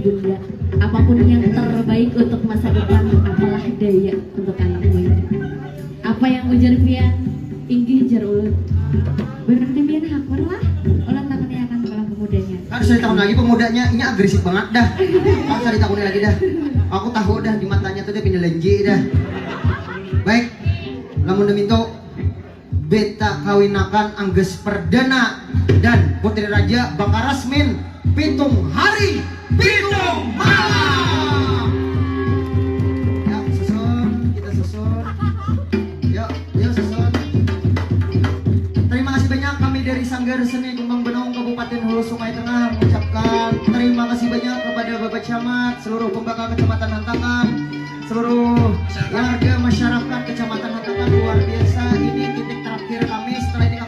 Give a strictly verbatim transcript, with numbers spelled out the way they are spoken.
Bunda, apapun yang terbaik untuk masa depan, apalah daya untuk anakmu ini. Apa yang ujar pian? Inggih, jar ulun. Berarti pian hakun lah. Ulun takuni akan kalah pemudanya. Harus ditakuni lagi pemudanya, ini agresif banget dah. Harus ditakuni lagi dah. Aku tahu dah di matanya tuh dia pindah lenji dah. Baik, lamun demi itu beta kawinakan Angges Perdana dan Putri Raja bakal rasmin pitung hari pitung malam. Ya, susun, kita susun. Yuk, yuk susun. Terima kasih banyak, kami dari Sanggar Seni Kumbang Benung, Kabupaten Hulu Sungai Tengah, mengucapkan terima kasih banyak kepada Bapak Camat, seluruh pembakal Kecamatan Hantakan, seluruh warga masyarakat Kecamatan Hantakan. Luar biasa, ini titik terakhir kami. Setelah ini